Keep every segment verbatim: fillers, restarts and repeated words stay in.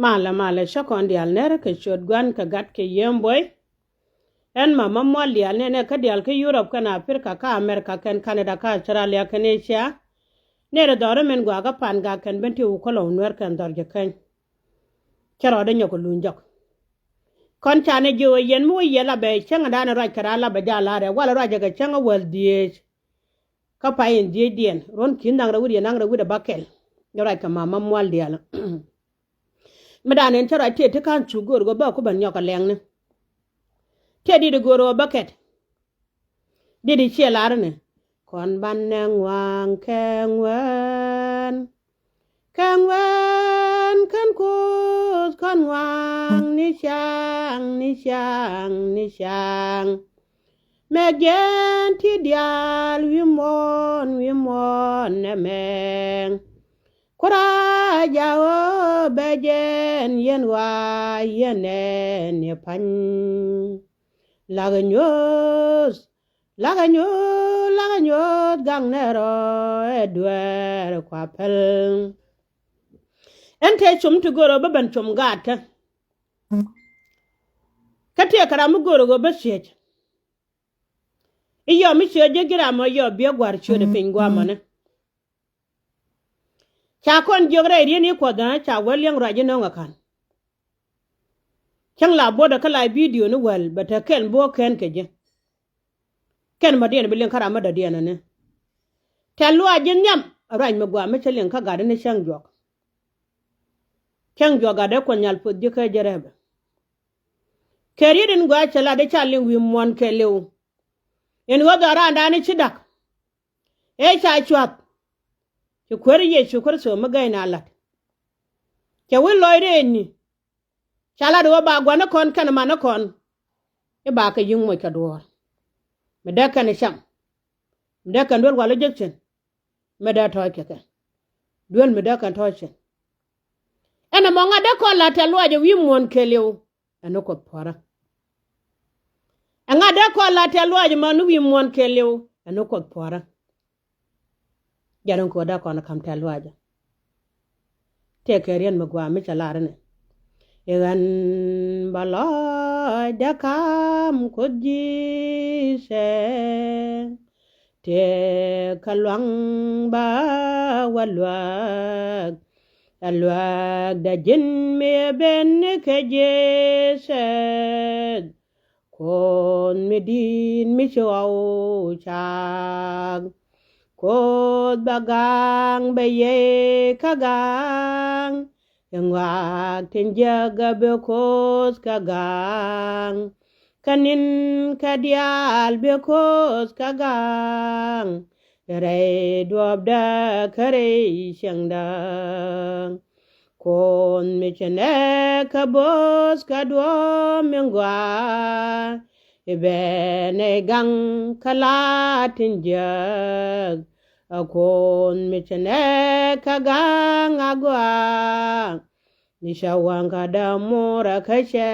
Malɛ malɛ, cä kɔn diaal nɛr kɛ ciöt Gua̱n kɛ Gat kɛ Yiëë Buɔy. Ɛn Mama Mual diaal nɛnɛ kä diaal kä Yurop kɛn Aprika kä Amerika kɛn Kanada kä Australia kɛn Asia. Nɛrɛ dhɔri min gɔaa kä Pan Gak kɛn Bentiu Kolow Nuɛr kɛn Dhɔr Jɛ Keny. Cä rɔɔdɛ nyɔk kɛ luny jɔk. Kɔn canɛ jiök ɛ yɛn mi wä yɛ la bɛ cäŋ ɛ da̱a̱n ɛ ruac kɛ raan la bɛ jaa la̱rɛ walɛ ruac ɛ kɛ cäŋ ɛ wäl dhieec. Kä pay in dhiecdiɛn ruɔ̱n ki̱n naŋ rɛw wi̱cdɛ naŋ rɛw wi̱cdɛ bäkɛl. Ni ruac kɛ Mama Mual diaal. Mi da̱a̱n in cä ruac tëë ti ka̱n cu go̱o̱r ɣöö bä ku ben nyɔk kɛ lɛŋni. Tëë di̱t i̱ go̱o̱r ɣöö bä kɛt. Di̱t i̱ ciɛ lar ni kɔn banɛ ŋua̱a̱ŋ kɛ ŋuɛ̈ɛ̈n. Kɛ ŋuɛ̈ɛ̈n kɛn Kuoth kɔn ŋua̱a̱ŋ ni ca̱a̱ŋ ni ca̱a̱ŋ ni ca̱a̱ŋ. Mɛ jɛn ti diaal wi̱i̱ muɔ̱ɔ̱n wi̱i̱ muɔ̱ɔ̱n nɛmɛ. Kuraja ɣöö bɛ jɛn yɛn wa yɛn ɛn yɛ pa̱ny. Lakä nyuɔ̱th, lakä nyuɔ̱th, lakä nyuɔ̱th gaŋ nɛ rɔ ɛ dueer kua päl. Ɛn tëë com ti go̱o̱r ɣöö bä ben com gaatkä. Kä tëë kɛ ram mi go̱o̱r ɣöö bä ciec. I̱ yɔm i̱ ciec ji̱ ji̱ ram ɔ yɔm biɛ gua̱r ciötdɛ piny gua̱a̱mɔni. Ca kɔn jiök rɛy riet ni Kuɔth ɛ ca wä liɛŋ ruac inɔ̱ŋ ɛ ka̱n. Cäŋ la buɔ̱tdä kä la bidio ni wäl bɛ te kɛn buɔ̱k kɛn kɛ ji̱. Kɛn mɔ̱diɛn bi liŋ kä ram mi dɔ̱diɛn ɛni. Tɛ̈th luaac ji̱ nhiam ɛ ruac mi gɔaa mi cä liŋ kä gatdä ni cäŋ juɔk. Cäŋ juɔk gatdä Kuɔth Nhial poth ji̱ kä jɛ rɛpɛ. Kɛ riet in gɔaa cɛ lat i̱ ca liŋ wi̱i̱ muɔ̱ɔ̱n kɛɛliw. In ɣöö dhɔaarandan i̱ ci da̱k. Ëë ca cua̱th. Ci Kuäär Yecu Kritho mi gäy na la̱t. Cɛ wi̱i̱ lɔc rëëcni. Ca lat ɣöö ba gua̱nikɔn kɛnɛ manikɔn. I̱ ba kɛ yi̱ŋ moc kɛ duɔ̱ɔ̱r. Mi dee kɛn i̱ cam. Mi dee kɛn duel wal i̱ jek cin. Mi dee tɔ̱ɔ̱c kɛ kɛ. Duel mi dee kɛn tɔ̱ɔ̱c cin. Ɛn ɛmɔ ŋa̱t dee kɔn la̱t tɛ̈th luaac ɛ wi̱i̱ muɔ̱ɔ̱n kɛɛliw. Ɛn ni Kuoth puɔ̱rä. Ɛŋa dee kɔn la̱t tɛ̈th luaac ma ni wi̱i̱ muɔ̱ɔ̱n kɛɛliw ɛn ni Kuoth puɔ̱rä. Jɛn in ko̱o̱t dee kɔn ka̱m tɛ̈th luaacä. Tëëkɛ riet mi gɔaa mi cɛ lar ni. I̱ ɣän bä lɔcdä ka̱m Kuoth Ji̱thɛ. Tëëkɛ luaŋ bä wä luäk. Ɛ luääkdä ji̱n mi ɛ ben ni kɛ Ji̱thɛ. Kuoth mi di̱i̱t mi ci ɣɔw caak. Kuoth bä ga̱a̱ŋ bɛ yey kä ga̱a̱ŋ. I̱ ŋɔak tin jiäk ɛ bi Kuoth kä ga̱a̱ŋ. Kä ni̱n kɛ diaal bi Kuoth kä ga̱a̱ŋ. Rɛy duɔ̱ɔ̱pdä kä rɛy cieŋdä. Kuoth mi ci nɛɛk kä bo̱o̱th kä duɔ̱ɔ̱p mi gɔaa. I̱ bɛ nɛy gaŋ kä la tin jiäk. A Kuoth mi ci nɛɛk kä ga̱a̱ŋ a gɔaa. Ni cä waŋ kä dämurä kä cɛ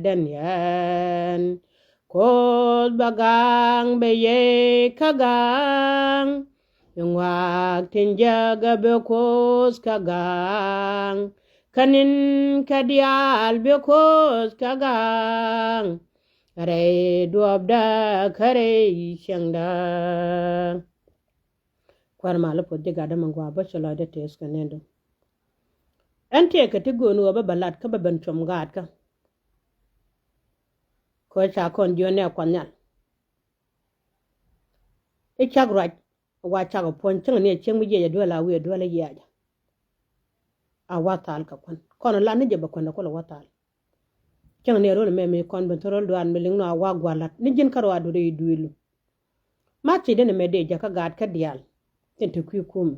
däniɛn. Kuoth bä ga̱a̱ŋ bɛ yey kä ga̱a̱ŋ. I̱ ŋɔak tin jäk ɛ bi Kuoth kä ga̱a̱ŋ. Kä ni̱n kɛ diaal bi Kuoth kä ga̱a̱ŋ. Rɛy duɔ̱ɔ̱pdä kä rɛy cieŋdä. Kuäär malä puɔth ji̱ gatdä mi gɔaa bä ci lɔcdä tëëth kɛ nɛn du. Ɛn tëëkɛ ti gööni ɣöö bä bɛ lat kä bä ben com gaatkä. Kɛ ɣöö ca kɔn jiök nɛ Kuɔth Nhial. I̱ cak ruac wa cak ɛ puɔ̱ny cäŋ ni ɛ cieŋ mi jiɛc ɛ duel a wi̱i̱ ɛ duel ɛ yiac. A wa̱ thal kɛ kuän kɔn ɛ lat ni jɛ bɛ kuändɛ kulɛ wa̱ thal. Cäŋ ni ɛ rol ɛmɛ mi kɔn ben thil rol duaar mi liŋ nɔ a wa̱ gua̱l la̱t ni ji̱n kä rɔaadu rɛy duëëlu. Ma thiecdä ni mɛ dee jäkä gaatkä diaal. Tin te kui̱ kumɛ.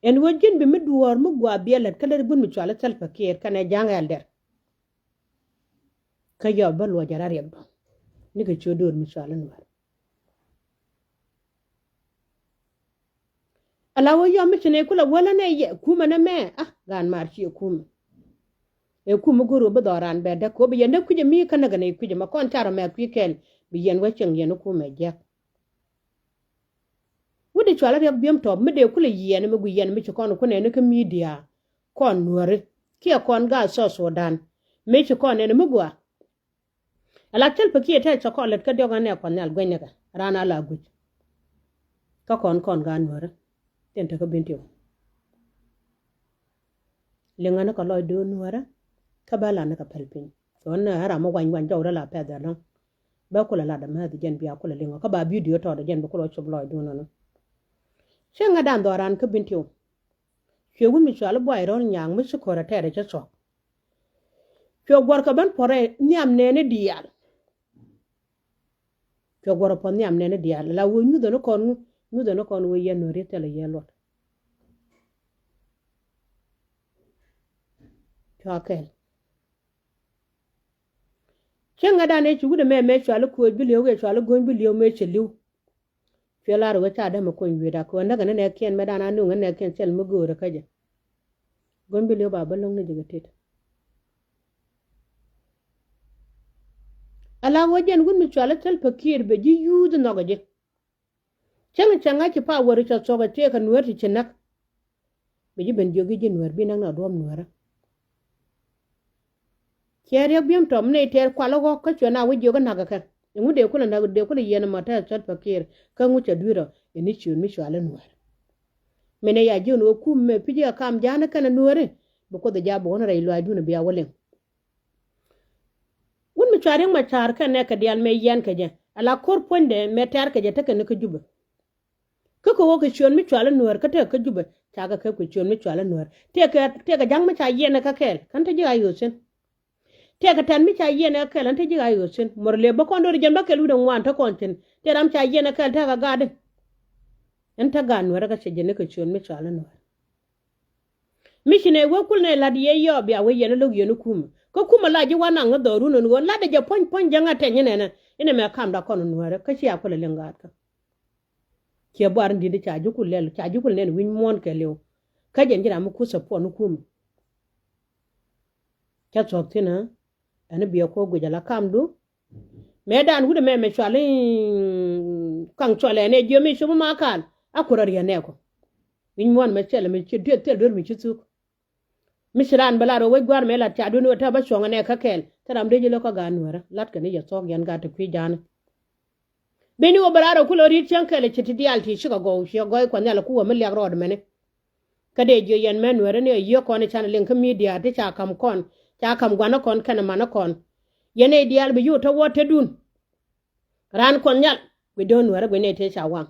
Ɛn ɣöö ji̱n bi mi duɔ̱ɔ̱r mi gua̱a̱ biɛ la̱t kä lät gua̱n mi cɔal i̱ Salva Kiir kɛnɛ Ja̱a̱ŋ Ɛldɛr. Kä yɔp bä luɔcɛ rɔ̱ riɛk bä. Nikɛ ciö döör mi cɔal i̱ Nuäär. Ala wä yɔm mi ci nɛy kulɛ wälä nɛ yɛ kumɛ nɛ mɛ a gaan maar ciɛ kumɛ. Ɛ kumɛ go̱r wä bi dhɔran bɛ däk kɛ wä bi yɛn däk kui̱cɛ mi kä näk kɛ nɛy kui̱cɛ mɛ kɔn carɔ mɛ kui̱ kɛl bi yɛn wä cieŋ yɛn kumɛ jiäk. Wut di cual riɛk biɛm tɔp mi dee kulɛ yɛn mi gui yɛn mi ci kɔn kunɛ ni kä midia. kɔn nuääri kiɛ kɔn gaat South Sudan. Mëë ci kɔn nɛn mi gɔaa. Ala Salva Kiir tɛ cɛ kɔn lät kä diɔk ɛn ɛ Kuɔth Nhial guic nikɛ raan ala guic. Kä kɔn kɔn gaat nuääri tin te kä Bentiu. Liŋä ni kɛ lɔcdun nuäärä kä bä la ni kɛ päl piny. Cɔn ni ram mi wany wany jɔwdä la pɛth ɛlɔ̱ŋ. Bä kulɛ lat dämääth jɛn bia kulɛ liŋä kä ba bidio tɔɔdɛ jɛn bi kulɛ cop lɔcdun nɔnɔ. Cieŋädan dhɔran kä Bentiu. Cuɛ wut mi cual i̱ Buay Rɔl Nyaŋ mi ci ko̱rä tɛɛrɛ cä thuɔ̱k. Cuɛ guɔ̱rkɛ ben puɔ̱rɛ nhiam nɛɛni diaal. Cuɛ guɔ̱rkɛ puɔ̱th nhiam nɛɛni diaal la wee nyuthä ni kɔn ŋu, nyuthä ni kɔn wee yɛn nuɔ̱ri thilɛ yɛ luɔt. Cua kɛl. Cieŋädan ëë ci wut ɛmɛ mëë cual i̱ Kuɔc Bi Li̱ew kiɛ cual i̱ Go̱ny Bi Li̱ew mëë cɛ li̱w. Cuɛ lar wee ca dämɛ kony wi̱i̱da kɛ wee näkɛ ni nɛɛkiɛn mɛ dan a nuŋ ni nɛɛkiɛn thil mi göörä kä jɛ. Go̱ny Bi Li̱ew ba bä lo̱ŋ ni jɛ kɛ tet. Ala ɣöö jɛn wut mi cual i̱ Salva Kiir bɛ ji̱ yuuth nhɔkɛ ji̱. Cäŋ cäŋ a ci pa wär cɔ thuɔ̱k ɛ tëëkɛ nuäär ti ci näk. Bi ji̱ ben jiök i̱ ji̱ nuäär bi näk ni a duɔ̱ɔ̱p nuäärä. Ciɛ riɛk bi̱em tɔm ni tɛɛr kual i̱ ɣɔ̱k kä cuɛ na wä jiök i̱ näk ɛ kɛ. Ɛŋu dee kulɛ näk dee kulɛ yiɛn ɛmɔ tɛɛr Salva Kiir kä ŋu cɛ dui̱rɔ ɛn i̱ ciöön mi cual i̱ nuäär. Min ɛ ya jiön ɣöö kum mɛ pi̱c i̱ ɛ kam ja̱a̱n i̱ kɛn ɛ nuääri. Bi Kuoth ɛ ja̱a̱ bi ɣɔ̱n rɛy luaacdun ɛ bia wä liŋ. Wut mi cua riäŋ ma ca̱a̱r kɛn nɛ kɛ diaal mɛ yiɛn kɛ jɛ ala ko̱r puɔ̱nydɛ mɛ tɛ̈r kɛ jɛ tekɛ ni kä Jubɛ. Kä kɛ ɣöö kɛ ciöön mi cual i̱ nuäär kä tekɛ kä Jubɛ. Cakɛ kɛ kɛ ciöön mi cual i̱ nuäär tekɛ tekɛ ja̱ŋ mi ca yiɛn ɛ kä kɛɛl kän te ji̱ a yio̱o̱ thi̱n. Tekɛ tɛn mi ca yiɛn ɛ kä kɛɛl kän te ji̱ a yio̱o̱ thi̱n. Mor lëë bä kɔn do̱r jɛn bä kɛl wi̱dɛ ŋuan te kɔn thi̱n te ram ca yiɛn ɛ kɛɛl tekɛ gaatdi. Ɛn te gaat nuäärä kä cɛ jɛ ni kɛ ciöön mi cual i̱ nuäär. Mi ci nɛ wee kul nɛ la̱t yɛ yɔɔp bia wee yɛn lo̱k yɛn kumä kä kumä la ji̱ wa naŋ ŋä dhɔrun ɛn ɣöö la̱tdɛ jɛ puɔ̱ny puɔ̱ny jɛ ŋa̱t tɛny inɛnɛ. Inɛ mɛ kamda kɔn nuäärä kä cia kulɛ liŋ gaatkä. Ciɛ buar in di̱t ca ji̱ kul lɛl ca ji̱ kul nɛn wi̱ny muɔ̱ɔ̱n kɛɛliw. Kä jɛn ji̱ ram mi kuth support ni kumä. Cä thuɔ̱k thi̱n ɛ ɛn biɛ kuɔ guic ala kamdu. Mëë dan wut ɛmɛ mɛ cual i̱ kaŋ cual ɛn ɛ jiö mi cop ma kaal a kur a riɛn nɛɛkɔ. Wi̱ny muɔ̱ɔ̱n mɛ thil mi ci duet thil duer mi ci thuk. Mi ci raan bä lar wec gua̱r mëë lat ca dueni wä tɛ bä cuɔ̱ŋ ɛnɛ kä kɛɛl thil ram dee ji̱ lo̱k kä gaat nuäärä lat kɛn i̱ yɛ thuɔ̱k yɛn gaat ti kui̱ ja̱a̱ni. Beni wä bä lar wä kulɛ ri̱t cäŋ kɛɛl ci ti diaal ti cikɛ gɔw ciɛ gɔy kuɔth nhial ku wä mi liak rɔɔd mɛni. Kä dee jiö yɛn mɛ nuäärä ni ɛ yiëë kɔn i̱ canɛ liŋ kä midia ti ca ka̱m kɔn ca ka̱m gua̱n ikɔn kɛnɛ man ikɔn. Yɛn ɛ diaal bi yio̱w te wä tetdun. Raan kuɔth nhial guic do̱n nuäärä guic nɛy tëë ca waŋ.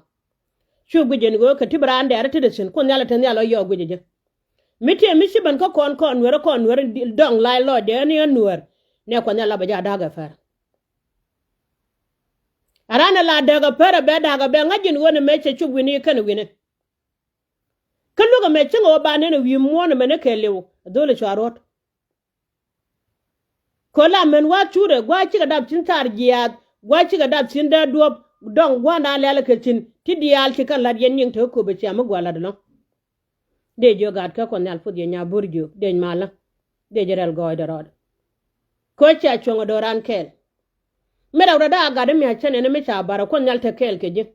Cu guic jɛ ni ɣöö kɛ ti bi raan dɛɛrä tetdä thi̱n kuɔth nhial ɛ te nhial ɔ yɔɔk guic ɛ jɛ. Mi tëë mi ci ben kä kɔn kɔn nuäärä kɔn nuäärä dɔŋ lac lɔcdɛ ni ɣän nuäär. Nɛ kuɔth nhial la bɛ jɛ a da̱a̱k ɛ pär. A raan ɛ la dääk ɛ pär ɛ bɛ da̱a̱k ɛ bɛ ŋa̱c jɛ ni ɣöö ni mëë cɛ cop wi̱ni kɛnɛ wi̱ni. Kä luäk ɛmɛ cäŋ ɛ ɣöö ba nɛn ɛ wi̱i̱ muɔ̱ɔ̱n ɛmɛ ni kɛɛliw ɛ dho̱l ɛ cua ruɔ̱t. Köl a män wa̱a̱ curɛ gua̱a̱ cikɛ dap thi̱n thar jiaath gua̱a̱ cikɛ dap thi̱n dee duɔ̱p dɔ̱ŋ gua̱a̱ndan lɛl kɛ thi̱n ti diaal ci kɛn la̱t yɛn nyiŋ te köpɛ ciam mi gua̱a̱ la̱t ɛlɔ̱ŋ. Dee jiök gaat kä kuɔth nhial puɔth yɛ nya bo̱r jiök dee malä. Dee ji̱ rɛl gɔɔydɛ rɔɔdɛ. Kä cia cuɔ̱ŋ ɛ do̱ran kɛɛl. Mi rɛw rɔ daa gat imia̱c cä nɛn mi ca bar ɛ kuɔth nhial te kɛɛl kɛ ji̱.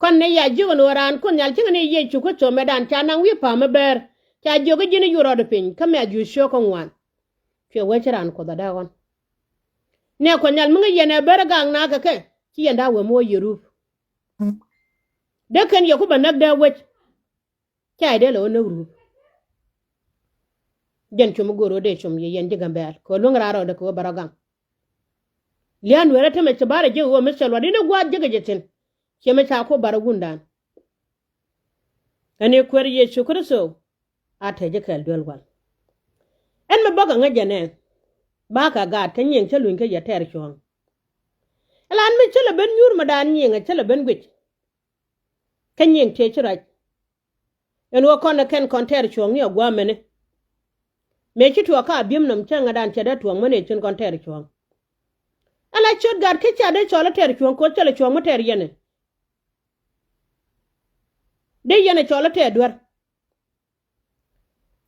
Kɔn ni ya jiök ɛn ɣöö raan kuɔth nhial cikɛ ni Yecu Kritho mëëdan ca naŋ wi̱i̱ pa̱a̱m mi bɛɛr ca jiök i̱ ji̱n i̱ yur rɔɔdɛ piny kä Mɛ̈thiu ciök kä ŋuan. Cuɛ wee ci raan kuɔth ɛ dee ɣɔn. Nɛ kuɔth nhial mi ŋäc yɛn ɛ bɛr ɛ gaŋ nakä kɛ ci yɛn da̱a̱ wee mi wä yiëë rup. Dee kɛn yɛ ku bɛ näk dee wec. Ca yɛ dee lɛ wä näk rup. Jɛn cum i̱ go̱o̱r ɣöö dee cum yɛ yɛn ji̱ Gambɛl kɛ ɣöö luäŋ raar rɔɔdɛ kɛ ɣöö bɛ rɔ gaŋ. Lia̱a̱n nueerä temɛ ci ba̱rɛ jiäk ɣöö mi cɛ luat in i̱ gua̱a̱th jiäk kɛ jɛ thi̱n. Ciɛ mi ca kuɔp ba̱rɛ wundan. Ɛn i̱ Kuäär Yecu Kritho a te ji̱ kɛɛl duel wal. Ɛn mi bäkɛ ŋäc jɛ nɛ ba̱a̱ kɛ gaat kä nyiëŋ cä luny kä yɛ tɛɛr cuɔ̱ɔ̱ŋ. Ɛlan mi cä lɛ ben nyuur mi daan nyiëŋ ɛ cä lɛ ben guic. Kä nyiëŋ tëë ci ruac. Ɛn ɣöö kɔn ɛ kɛn kɔn tɛɛr cuɔ̱ɔ̱ŋni ɛ gua̱a̱ mɛni. Mëë ci tuɔɔk ka a bi̱em nɔm cä ŋädan cɛ dee tuɔɔk mɛn ëë cin kɔn tɛɛr cuɔ̱ɔ̱ŋ. Ala ciöt gat kä cia dee cɔl ɛ tɛɛr cuɔ̱ɔ̱ŋ koth cä lɛ cuɔ̱ɔ̱ŋ mi tɛɛr yɛn ɛ. Dee yɛn ɛ cɔl ɛ tɛɛr duer.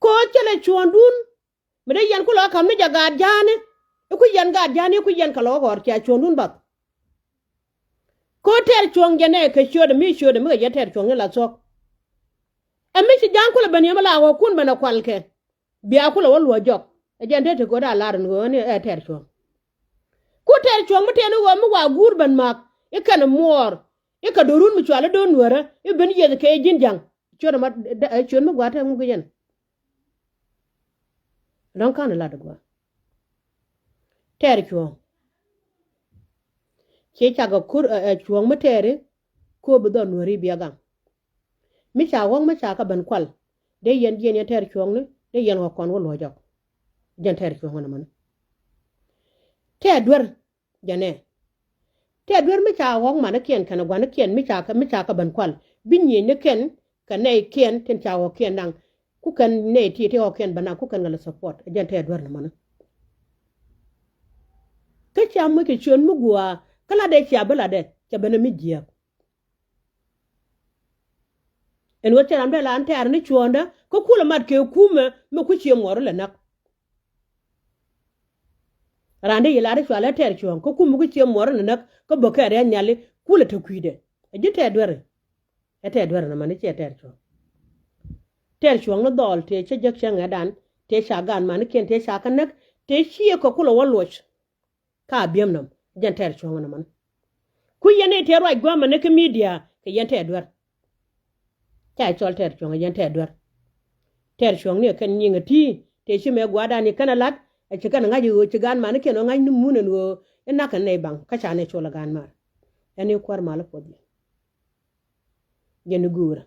Koth cä lɛ cuɔ̱ɔ̱ŋdun. Mi dee yɛn ku lɔ ka̱m ni jɛ gaat ja̱a̱ni i̱ ku yɛn gaat ja̱a̱ni i̱ ku yɛn kɛ lɔ ɣɔr cia cuɔ̱ɔ̱ŋdun bath. Ko̱ tɛɛr cuɔ̱ɔ̱ŋ jɛ nɛ kɛ ciöötdɛ mi ciöötdɛ mi kɛ yɛ tɛɛr cuɔ̱ɔ̱ŋni la thuɔ̱k. Ɛ mi ci ja̱a̱ŋ kulɛ ben yɛ mi la ɣɔ̱k kun ben ɛ kual kɛ. Bia kulɛ wä luɔc jɔk. Ɛ jɛn te ti go̱o̱r a lar ni ɣöö ni ɛ tɛɛr cuɔ̱ɔ̱ŋ. Ku tɛɛr cuɔ̱ɔ̱ŋ mi tɛɛn ni ɣöö mi wa guur ben ma̱a̱k i̱ kɛn muɔɔr i̱ kɛ do̱run mi cual i̱ do̱r nuäärä i̱ ben yieth kɛ ji̱n ja̱ŋ. Ciöt ɛmɔ ciöt mi gua̱a̱th tɛɛr ŋuk i̱ yɛn. Lɔ̱ŋ ka̱n i̱ lat i̱ gua̱a̱th tɛɛr cuɔ̱ɔ̱ŋ. Ciɛ cakɛ ko̱r ɛ cuɔ̱ɔ̱ŋ mi tɛɛri ko̱o̱p i̱ dhɔn nuääri bia gaŋ. Mi ca ɣɔ̱k mi ca kä ben kual dee yɛn jiɛn yɛn tɛɛr cuɔ̱ɔ̱ŋni dee yɛn ɣɔ̱k kɔn wä luɔ̱c jɔk. Jɛn tɛɛr cuɔ̱ɔ̱ŋ ɛn ɛmɔni. Tɛɛr duer jɛn ɛ tɛɛr duer mi ca ɣɔ̱k manikiɛn kɛn guanikiɛn mi ca kä mi ca kä ben kual bi nyieny ni kɛn kɛ nɛy kiɛn tin ca ɣɔ̱kiɛn naŋ. Ku kɛn nɛy ti ti ɣɔ̱kiɛn ben naŋ ku kɛn kɛ lɛ support jɛn tɛɛr duer ni mɔni. Kä ca muc kɛ ciöön mi gua̱a̱ kä lat dee cia bi lat dɛ ca ben mi jiääk. Ɛn ɣöö cɛ ram dee la ɛn tɛɛr ni cuɔ̱ɔ̱ŋdä kä kulɛ mat kɛ kumɛ mi ku cië muɔɔr ilɛ näk. Raan dee yɛ lar i̱ cual ɛ tɛɛr cuɔ̱ɔ̱ŋ kä kumɛ ku cië muɔɔr ilɛ näk kä bä kɛ rɛɛ nhiali kulɛ te kui̱dɛ. Ɛ ji̱ tɛɛr dueri. Ɛ tɛɛr dueri nɔmɔ ni ciɛ tɛɛr cuɔ̱ɔ̱ŋ. Tɛɛr cuɔ̱ɔ̱ŋ ni dhɔɔl tëë cä jek cä ŋɛ̈tdan tëë ca gaan manikiɛn tëë ca kä näk tëë cië kɛ kulɛ wä luɔc. Ka biɛm nɔm jɛn tɛɛr cuɔ̱ŋ nɔmɔni. Ku yɛn i̱ tëë ruac gua̱a̱mɛ ni kä midia kɛ yɛn tɛɛr duer. Ca cɔl tɛɛr cuɔ̱ŋ yɛn tɛɛr duer. Tɛɛr cuɔ̱ŋ ni ɛ kɛn nyiŋ ɛ ti̱i̱ tëë ci mɛ gua̱a̱dan i̱ kɛn ɛ la̱t. Ɛ ci kɛn ɛ ŋa̱c i̱ ɣöö ci gaan manikiɛn ɣöö ŋa̱c ni mun ɛn ɣöö i̱ nak kɛn nɛy baŋ kä ca nɛy col ɛ gaan maar. Ɛn i̱ kuäär mal i̱ puɔth yɛ. Jɛn i̱ guurä.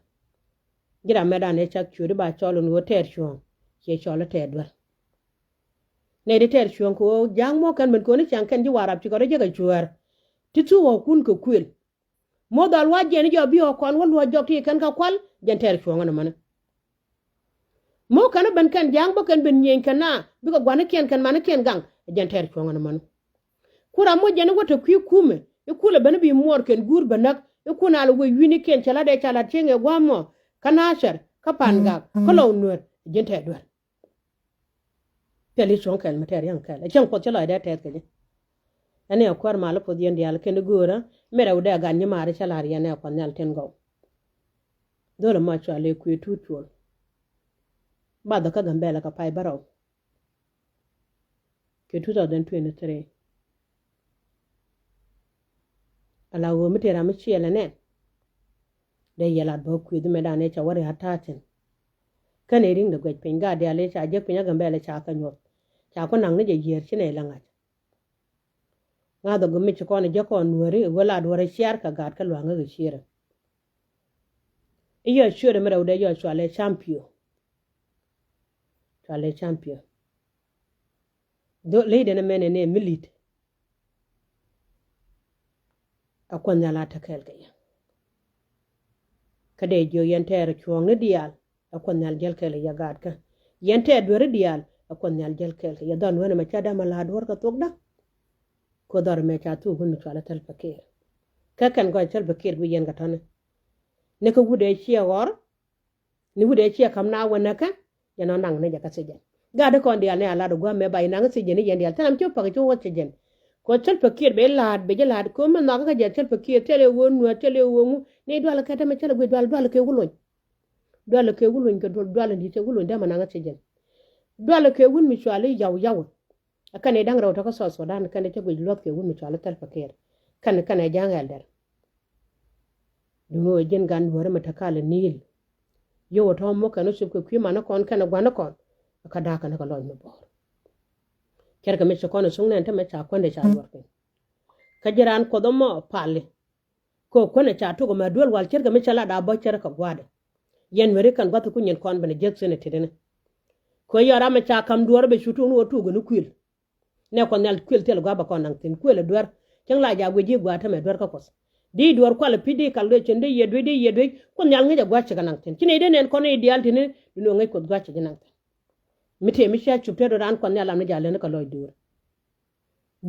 Ji̱ ram mɛtdan ëë cak ciööt i̱ ba cɔl in ɣöö tɛɛr cuɔ̱ɔ̱ŋ ciɛ cɔl i̱ tɛɛr duer. Nɛy ti tɛɛr cuɔ̱ɔ̱ŋ kɛ ɣöö ja̱a̱ŋ muɔ̱ɔ̱k kɛn ben ko̱n i̱ ciaŋ kɛn ji̱ Warap cikɛ rɔ jek ɛ cuäär. Ti thuk ɣɔ̱kun kɛ kuël. Muɔ̱ɔ̱k dhɔal wa̱a̱ jiɛn i̱ jɔak bi ɣɔ̱k kɔn wä luɔ̱c jɔk ti kɛn kɛ kual jɛn tɛɛr cuɔ̱ɔ̱ŋ ɛn ɛmɔni. Muɔ̱ɔ̱k kɛn i̱ ben kɛn ja̱a̱ŋ bä kɛn ben nyieny kɛn na bikɛ gua̱nikiɛn kɛn manikiɛn gaŋ ɛ jɛn tɛɛr cuɔ̱ɔ̱ŋ ɛn ɛmɔni. Ku ram muɔ̱c jɛn i̱ wä te kui̱ kumɛ i̱ kulɛ ben i̱ bi muɔɔr kɛn guur bä näk i̱ kun al wec wi̱nikiɛn cɛ la̱t ɛ ca la̱t cieŋ ɛ gua̱a̱mɔ kä Nathɛr kä Pangak kä Lɔw Nuäär ɛ ji̱n tɛɛr duer. Pɛl i̱ cuɔ̱ŋ kɛl mi tɛɛr yäŋ kɛl ɛ cäŋ Kuɔth cä lɔcdɛ tɛɛth kɛ ji̱. Ɛn i̱ ɛ kuäär mal i̱ puɔth yɛn diaal kɛn i̱ göörä mi rɛwdɛ ɛ gat nyimaari cä la̱r yɛn ɛ Kuɔth Nhial tin gɔw. Dho̱l ɛmɔ cɔal i̱ kuëë tuut cuɔl. Bath kä Gambɛla kɛ pay bärɔw kɛ two thousand twenty-three. Ala ɣöö mi tëë ram mi ciɛl ɛ nɛn dee yɛ lat bä kuëth mɛ dan ëë ca wä ria̱a̱t ta̱a̱ thi̱n. Kɛn ëë ri̱ŋdɛ guɛc piny gaat diaal ëë ca jek piny a Gambɛla ca kɛ nyuɔth ca ku naŋ ni jɛ yiëër ci nɛy la ŋa̱c. Ŋa̱th ɛ gumi ci kɔn ɛ jek kɔn nuääri ɛ wä la duɔ̱r ɛ ciaar kɛ gaat kä lua̱ŋ ɛ kɛ ciërä. I̱ yɔ ciötdɛ mi rɛwdɛ yɔ cualɛ champion. Cualɛ champion. Dho̱ ley den ɛmɛn ɛn ɛ mi li̱t. Ɛ Kuɔth Nhial a te kɛɛl kɛ yɛ. Kä dee jiök yɛn tɛɛr cuɔ̱ɔ̱ŋni diaal ɛ Kuɔth Nhial jäl kɛɛl kɛ yɛ gaatkä. Yɛn tɛɛr dueeri diaal ɛ Kuɔth Nhial jäl kɛɛl kɛ yɛ. Dhɔr nuɛn ɛmɛ ca dämɛ la̱a̱t duɔ̱ɔ̱r kɛ thuɔ̱kdä. Kɛ dhɔr ɛmɛ ca thuk wun mi cualɛ Salva Kiir. Kä kɛn gɔc Salva Kiir bi yɛn kɛ tɔ̱ni. Ni kä wut ëë ciɛ ɣɔr. Ni wut ëë ciɛ ka̱m na wä näkä. Yɛn ɔ naŋ ni jɛ kä thiecɛn. Gaat di kɔn diaal ni a lat ɔ gua̱a̱mɛ ba yɛ naŋ thiecɛn ni yɛn diaal thin ram ci wä pa̱k ci wä thiecɛn. Kɛ Salva Kiir bɛ la̱a̱t bɛ jɛ la̱a̱t kɛ mi nhɔakä kä jɛ Salva Kiir thilɛ ɣöö nuäär thilɛ ɣöö ŋu ni dualɛ kɛ tämɛ cä lɛ guic dual dualɛ kɛ wä lony. Dualɛ kɛ wä lony kɛ dual dualɛ ni cɛ wä lony dämɛ naŋ thiecɛn. Dualɛ kɛ wun mi cuali yaw yaw. Ɛ kɛn i̱ da̱ŋ rɛw tɔ̱ kä South Sudan kɛn i̱ cä guic luɔ̱th kɛ wun mi cuali Salva Kiir. Kɛn kɛn ɛ ja̱a̱ŋ ɛldɛr. Duŋ ɣöö ji̱n gan duɔ̱ɔ̱ri mi te kal ɛ ni̱i̱l. Yio̱w ɛ tɔ̱ mo̱k kɛn ɣä cop kɛ kui̱ manikɔn kɛnɛ gua̱nikɔn. Kä da̱a̱k kɛn kä lɔc mi buɔ̱ɔ̱r. Cärkɛ mi ci kɔn ɛ thuŋ nɛn te mɛ ca kuändɛ ca luɔr piny. Kä ji̱ raan Kuɔth ɔmɔ pali. Kɛ kuändɛ ca tok ɛmɛ duel wal cärkɛ mi cä lat a bä cärkɛ gua̱a̱dɛ. Yɛn weri kɛn gua̱th ku nyin kɔn ben ɛ jiäk thi̱n ɛ tetdini. Kɛ yɔr amɛ ca ka̱m duɔ̱ɔ̱r bɛ cu tok ni wä tok ni kuil. Nɛ Kuɔth Nhial kuël thil gua̱a̱ bɛ kɔn naŋ thi̱n kuël ɛ duer. Cäŋ la jaak guic ji̱ gua̱a̱ tämɛ duer kä Kuɔth. Di duer kual ɛ pi̱ di kal duec cin di yiëë duec di yiëë duec Kuɔth Nhial ŋäc ɛ gua̱a̱ cik ɛ naŋ thi̱n ci nɛy dee nɛn kɔn i̱ diaal ti̱n i̱ duŋ ŋäc Kuɔth gua̱a̱ cik ɛ naŋ thi̱n. Mi tëë mi cia cup te rot raan Kuɔth Nhial lam ni jaal leni kɛ lɔc duer.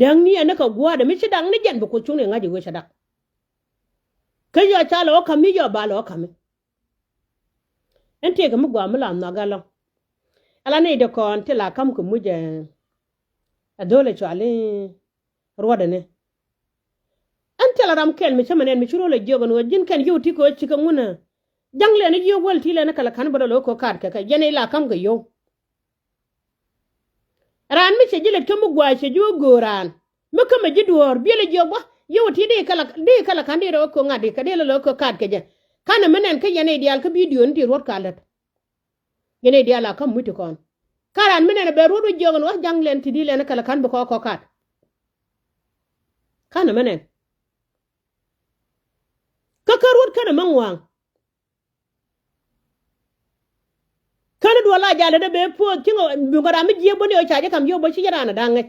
Däŋ ni ɛn ni kɛ gua̱a̱dɛ mi ci daŋ ni jɛn bi Kuoth cuŋni ŋa̱c i̱ wee cɛ dak. Kä yɔ ca lɛ wä ka̱m mi yɔ ba lɛ wä ka̱m mi. Ɛn tëëkɛ mi gua̱a̱ mi la nhɔk ɛlɔ̱ŋ. Ala nɛy dee kɔn ti la ka̱m kɛ muc ɛ dhöl ɛ cɔal i̱ ruɔ̱t ɛni. Ɛn thilɛ ram kɛl mi cä mɛ nɛn mi ci ro̱l ɛ jiök ɛn ɣöö ji̱n kɛn yio̱w ti kɛ ɣöö cikɛ ŋun ɛ ja̱ŋ lɛn i̱ jiök wäl ti lɛn i̱ kɛ lɛ ka̱n bä dɔl ɣöö kɛ kaat kɛ kɛ yɛn i̱ la ka̱m kɛ yio̱w. Raan mi cɛ ji̱ lät kä mi gua̱a̱c cɛ ji̱ wä göör raan. Mi kä mɛ ji̱ duɔ̱ɔ̱r biɛl jiök bä yio̱w ti di kɛ la, di kɛ la ka̱n di rɛ wä köŋ ŋa̱t di kɛ di la lɔ kɛ ka̱a̱t kɛ jɛ. Ka̱n ɛmɛ nɛn kä yɛn i̱ diaal kä bidio ni ti ruɔ̱t ka lät. Yɛn i̱ diaal a kä muc ti kɔn. Ka raan mi nɛn ɛ bɛ ruɔ̱t wä jiök ɛn wä ja̱ŋ lɛn ti di lɛn kɛ la ka̱n bi kɔ kɔ ka̱a̱t. Ka̱n ɛmɛ nɛn. Kä kä ruɔ̱t känɛ mi ŋua̱a̱ŋ. Känɛ duɔl la jal dee bee puɔth cieŋ. Biŋ kɛ ram mi jiee buɔ̱n yɛ ca ji̱ kam yio̱w bä ci jɛ raan a da̱a̱ŋ ŋäc.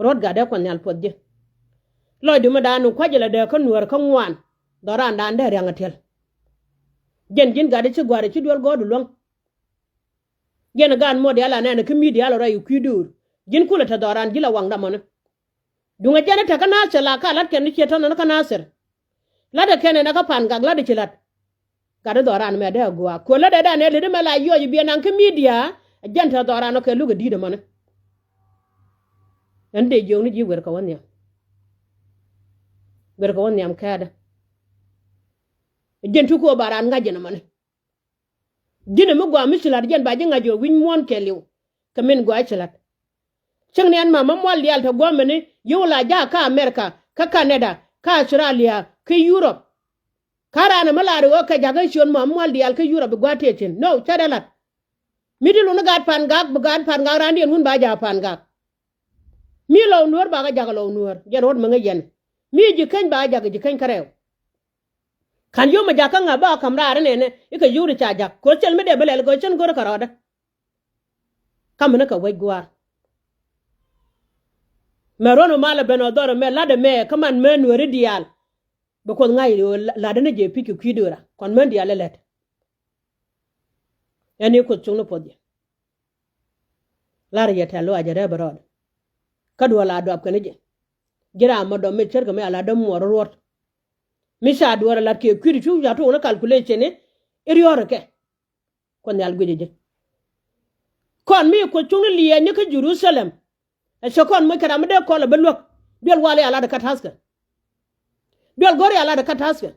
Ruɔ̱t gat dee Kuɔth Nhial puɔth ji̱. Lɔcdu mi da̱a̱n ni kua̱c jɛ la dee kä nuäär kä ŋuan. Dhɔran da̱a̱n dee ria̱ŋ a tiɛl. Jɛn ji̱n gat dee ci gua̱a̱r ci duel gɔ̱ɔ̱du luäŋ. Jɛn gaat muɔt diaal a nɛn kä mi̱i̱ diaal rɔy kui̱ duur. Ji̱n kulɛ te dhɔran ji̱ la waŋda mɔni. Duŋɛ jɛn i̱ te kä Nathir la ka la̱t kɛn i̱ ciɛ tɔ̱nɔ ni kä Nathir. La̱t ɛ kɛn ɛn ɛ kä Pan Gak la̱t i̱ ci la̱t. Gat i̱ dhɔran mɛ dee a gua̱a̱k kuɛ la̱t ɛ dan ɛ lät i̱ mɛ la yuɔc i̱ biɛ naŋ kä mi̱i̱ diaal. Ɛ jɛn te dhɔran ɔ kɛ luk ɛ di̱i̱t ɛmɔni. Ɛn dee jiök ni ji̱ wer kɛ wä nhiam. Wer kɛ wä nhiam kɛɛdɛ. Ɛ jɛn ti kuɔ ba raan ŋa̱c jɛn ɛmɔni. Ji̱n ɛ mi gɔaa mi ci la̱t jɛn ba ji̱ ŋa̱c ɛ wi̱c muɔ̱ɔ̱n kɛɛliw. Kɛ min gɔaa ci la̱t. Cäŋ ni ɛn ma ma mual diaal te guɔ̱mɛni yio̱w la ja̱a̱k kä America, kä Canada, kä Australia, kä Europe. Kä raan ɛmɛ lar i̱ ɣöö kɛ ja̱k kä ciöt ma mual diaal kä Europe i̱ gua̱a̱th tëë cin. No, cä dee la̱t. Mi ti luni gaat Pan Gak, bi gaat Pan Gak raandiɛn wun ba ja̱a̱k Pan Gak. Mi lɔw nuäär bakɛ ja̱k lɔw nuäär, jɛn ruɔ̱t mi ŋäc yɛn. Mi ji̱ keny bakɛ ja̱k ji̱ keny kärɛw. Ka̱n yom a ja̱k kä ŋa̱ ba ka̱m raar inɛnɛ ikɛ yio̱w ti ca ja̱k ko̱ cɛl mi dee bi lɛl go̱ cän go̱r kɛ rɔɔdä. Ka̱m ni kɛ wec gua̱a̱r. Mɛ ruɔ̱n mi mal ɛ ben ɔ dhɔr ɛmɛ la̱t ɛmɛ kä man mɛ nuääri diaal. Bi Kuoth ŋa̱c ɣöö la̱t ɛn jɛ pi̱c kɛ kui̱ dööra kɔn män diaal ɛ lät. Ɛn i̱ Kuoth cuŋni puɔth jɛ. Lar yɛ tɛ̈th lɔaac ɛ rɛp rɔɔdɛ. Kä duɔl a duap kɛn jɛ. Ji̱ ram mɔ dɔm mi ce̱tkɛ mi a la̱t dämuɔɔr ruɔ̱t. Mi ca duɔl a la̱t kɛ kui̱du cu ca tuɔɔk ni calculation i̱ riɔ̱ɔ̱r kɛ. Kuoth Nhial guic ɛ ji̱. Kɔn mi Kuoth cuŋni liɛɛnyni kä Jerusalem. Ɛ cɛ kɔn moc kɛ ram mi dee kɔl ɛ bi luäk. Duel wal i̱ a lat ɛ kä ta̱thkɛ. Duel go̱r i̱ a lat ɛ kä ta̱thkɛ.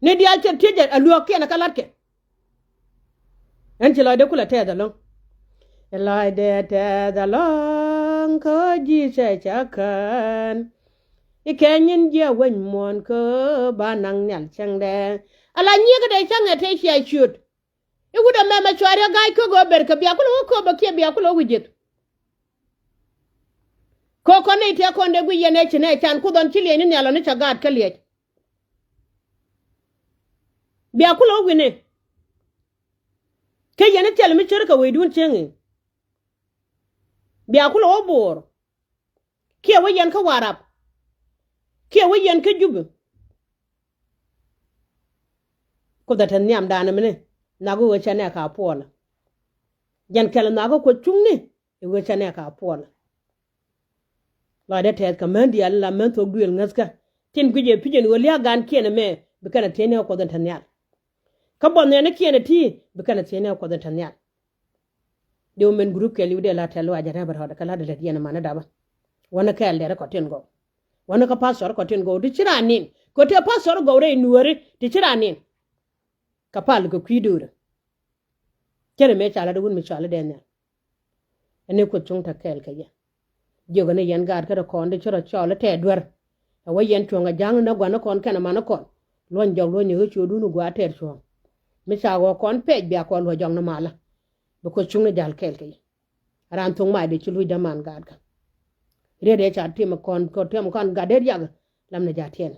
Ni diaal cɛ tiec ɛ luäk kiɛn ɛ kä latkɛ. Ɛn ci lɔcdɛ kulɛ tɛth ɛlɔ̱ŋ. Ɛ lɔcdɛ tɛth ɛlɔ̱ŋ kä ji̱ cɛ cɛ kään. I̱ kɛ nyin jiɛ weny muɔ̱ɔ̱n kä ba naŋ nhial cäŋdɛ. Ala nyiëëkä dee cäŋ ɛ tëë cia ciöt. I̱ wut ɛmɛ mɛ cua riäk ga̱a̱c kä gɔɔ ber kɛ bia kulɛ wä kööbä kiɛ bia kulɛ wä wi̱c ji̱th. Kɛ kɔn nɛy tëë kɔn dee guic yɛn ɛ ci nɛ can kuoth ɣɔn ci liɛcni nhial ɣɔn i̱ cɛ gaat kä liɛc. Bia kulɛ wä wi̱ni. Kä yɛn i̱ thil mi ce̱tkɛ wecdun cieŋ i̱ bia kulɛ wä bo̱o̱r. Kiɛ wä yɛn kä Warap. Kiɛ wä yɛn kä Jupi. Kuoth ɛ te nhiamdan ɛmɛni nhɔakä ɣöö cɛ nɛɛkä a puɔlä. Jɛn kɛl nhɔakä Kuoth cuŋni i̱ ɣöö cɛ nɛɛkä a puɔlä. Lɔcdɛ tɛth kɛ män diaal la män thuɔ̱k duëël ŋäthkä. Tin guic ɛ pi̱c ɛn ɣöö lia̱a̱ gaankiɛn ɛmɛ bi kɛn ɛ thiec nɛɛkä Kuoth in te nhial. Kä buɔth nɛɛnikiɛn ɛ ti bi kɛn ɛ thiec nɛɛkä Kuoth in te nhial. Dee wä mɛn group kɛɛliw dee la tɛl luac a rɛp rɔɔdɛ kɛ la dee lät yɛn man dapä. Wänä kɛɛl dee rɛ kɔtin gɔw. Wänä kä pastor kɔtin gɔw ti ci raan nin kɛ ti pastor gɔw rɛy nuääri ti ci raan nin. Kɛ pal kɛ kui̱ do̱rä. Cɛ rɛ mëë ca la dee wun mi cɔal dee nhial. Ɛn ni Kuoth cuŋ te kɛɛl kɛ yɛ. Jiök ɛn ni yɛn gaat kä rɛ kɔn di ci rɔ cɔl tɛɛ duer. Ɛ wä yɛn cuɔ̱ŋ ɛ ja̱ŋ ni nä gua̱n ni kɔn kɛn ɛ man ni kɔn. Luɔ̱ny jɔk luɔ̱ny ni ɣä ciötdun gua̱a̱ tɛɛr cuɔ̱ɔ̱ŋ. Mi ca ɣɔɔ kɔn pɛc bia kɔn luɔ̱c jɔk ni malä. Bi Kuoth cuŋni jal kɛɛl kɛ yɛ. Raan thuŋ mac dee ci luc däman gaatkä. Riet dee ca tim kɔn kɔ tim kɔn gat dee riak. Lam ni ja̱ tiɛn.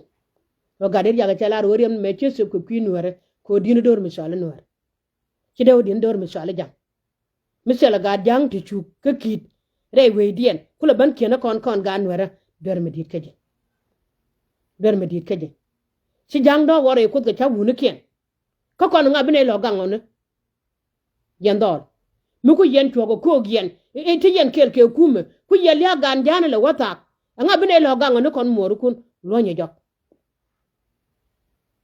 Ɣöö gat dee riak cɛ lar ɣöö riɛm mɛ ci thöp kɛ kui̱ nuäärä kɛ ɣöö di̱n do̱r mi cɔal i̱ nuäär. Ci dee wä di̱n do̱r mi cɔal i̱ ja̱ŋ. Mi thilɛ gaat ja̱ŋ ti cuk kä ki̱i̱t rɛy wecdiɛn kulɛ bän kiɛn ɛ kɔn kɔn gaat nuäärä. Duer mi di̱i̱t kä ji̱. Duer mi di̱i̱t kä ji̱. Ci ja̱ŋ dɔ̱k ɣɔr rɛy kuoth kɛ ca wunikiɛn. Kä kɔn ŋa bi nɛy lɔ gaŋ ɣɔni. Yɛn dhɔl mi ku yɛn cuɔk ɛ ko̱o̱k yɛn i̱ ti yɛn kɛɛl kɛ kumɛ ku yɛn lia̱a̱ gaan ja̱a̱n ilɛ wä thaak. Ɛŋa bi nɛy lɔ gaŋ ɣɔni kɔn muɔɔrikun luɔ̱nyɛ jɔk.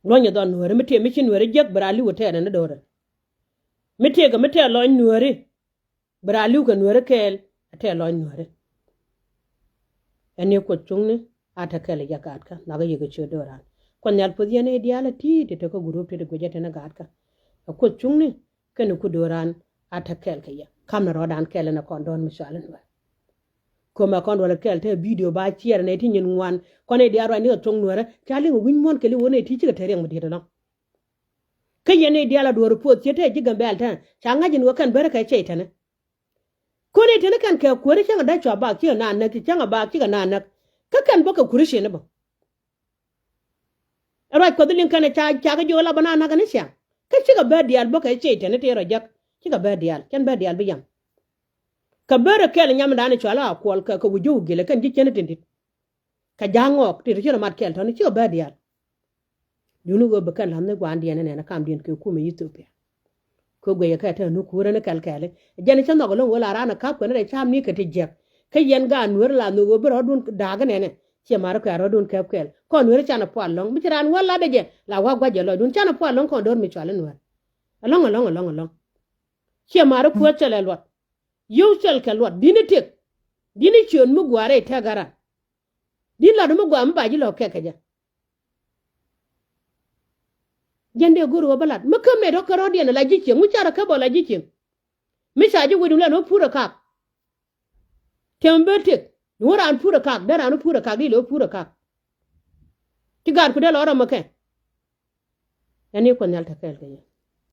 Luɔ̱nyɛ dhɔl nuääri mi tëë mi ci nuääri jiäk bi raa li̱w ɛ tɛɛrɛ ni do̱rɛ. Mi tëëkɛ mi tɛɛr lɔny nuääri. Bi raa li̱w kɛ nuääri kɛɛl ɛ tɛɛr lɔny nuääri. Ɛn ni Kuoth cuŋni a te kɛl ɛ jɛ gaatkä nhɔakä yɛ kɛ ciöt do̱ran. Kuoth nhial puɔth yɛn ɛ diaal ɛ ti̱i̱t ti te kä gurup ti ti guicɛ te ni gaatkä. Ɛ Kuoth cuŋni kɛn ku do̱ran a te kɛl kɛ yɛ. Kam ni rɔɔdan kɛl ɛn ɛ kɔn dɔ̱ɔ̱n mi cual in wɛ. Kömɛ kɔn duɔl kɛl te bidio ba ciɛɛr nɛ ti nyin ŋuan kɔn ɛ diaal ruacni kɛ thoŋ nuɛrɛ ca liŋ wi̱ny muɔ̱n kɛ li wä nɛ ti cikɛ te riɛŋ mi diet ɛlɔ̱ŋ. Kä yɛn ɛ diaal a duɔr puɔth ciɛ te ji̱ Gambɛl te ca ŋa̱c in wä kɛn bärä kɛ cɛy tɛnɛ. Kɔn ɛ tɛnɛ kɛn kɛ kuäri cäŋ a da̱c cua bak cikɛ na näk cäŋ a bak cikɛ na näk. Kä kɛn bä kɛ kuäri ciɛ ni bä. Ruac Kuɔth liŋ kɛn ca ca kä jiök la bä na näk ni ciaŋ. Kä cikɛ bä diaal bä kɛ ciey tɛn i̱ tëë rɔ jäk. Cikɛ bä diaal cɛn bä diaal bi yam. Kɛ bä rɛ kɛl nyam dan i̱ cual a kuɔl kɛ kɛ wi̱c jiök gilɛ kɛn ji̱ cɛn i̱ tin dit. Kɛ ja̱a̱ŋ ŋɔɔk ti rɔ ci rɔ mat kɛl tɔ̱ni cikɛ bä diaal. Duni ɣöö bi kɛn la̱th ni gua̱a̱ndiɛn ni nɛn kamdiɛn kɛ kumɛ Ithiopia. Kä guɛyɛ kɛ te ni kuurä ni kɛl kɛli jɛn cä nhɔk ɛlɔ̱ŋ ɣöö la raan ɛ ka̱p kɛn rɛy ca̱a̱m ni kɛ ti jiɛk. Kä yɛn gaat nueeri la nhök ɣöö bi rɔ̱dun da̱a̱k nɛnɛ. Ciɛ ma̱ri kuɛ rɔ̱dun kɛp kɛl kɔn nueeri canɛ pual lɔ̱ŋ mi ci raan wä latdɛ jɛ la wä gua̱c jɛ lɔcdun canɛ pual lɔ̱ŋ kɔn do̱r mi cual i̱ nueer. Ɛlɔ̱ŋ ɛlɔ̱ŋ ɛlɔ̱ŋ ɛlɔ̱ŋ. Ciɛ ma̱ri kuäär cɛ lɛ luɔt. Yio̱w cɛl kɛ luɔt di̱n i̱ tëk. Di̱n i̱ ciöön mi gua̱a̱r rɛy tɛk ɛ ran. Di̱n lat mi gua̱a̱r mi ba ji̱ lɔ̱k kɛk kɛ jɛ. Jɛn dee go̱r ɣöö bä lat mi kä mɛt ɣä kärɔ̱diɛn ala ji̱ cieŋ mi carɛ kä bä ala ji̱ cieŋ. Mi ca ji̱ wec wun lɛn ɣä purɛ kak. Tɛm ben tëk ni wä raan purɛ kak dee raan wä purɛ kak di lɛ wä purɛ kak. Ci gaat ku dee lɔ rɔm ɛ kɛ. Ɛn i̱ kuɛ nhial te kɛɛl kɛ yɛ.